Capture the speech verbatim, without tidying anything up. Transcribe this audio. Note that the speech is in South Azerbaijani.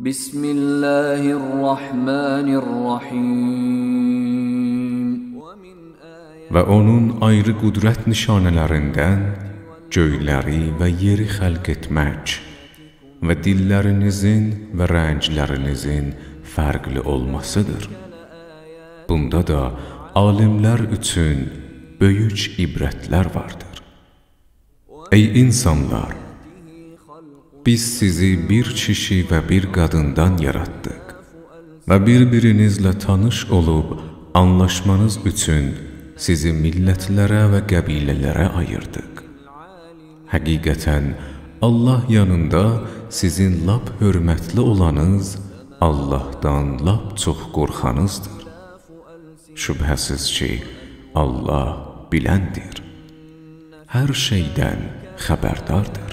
بسم الله الرحمن الرحیم. و اونون آیری قدرت نشانه‌لریندن گؤیلری و یئری خلق ائتمک و دیللرینیزین و رنگلرینیزین فرقلی اولماسیدیر. بوندا دا عالم‌لر اوچون بؤیوک عبرت‌لر واردیر. ای انسانلار، بیز سیزی بیر کیشی و بیر قادیندان یاراتدیق و بیر-بیرینیزله تانیش اولوب آنلاشمانیز اوچون سیزی میللت‌لره و قبیله‌لره آییردیق. حقیقتاً، الله یانیندا سیزین لاپ حؤرمتلی اولانیز، اللهدان لاپ چوخ قورخانیزدیر. شبهه‌سیز کی، الله بیلندیر، هر شئیدن خبرداردیر.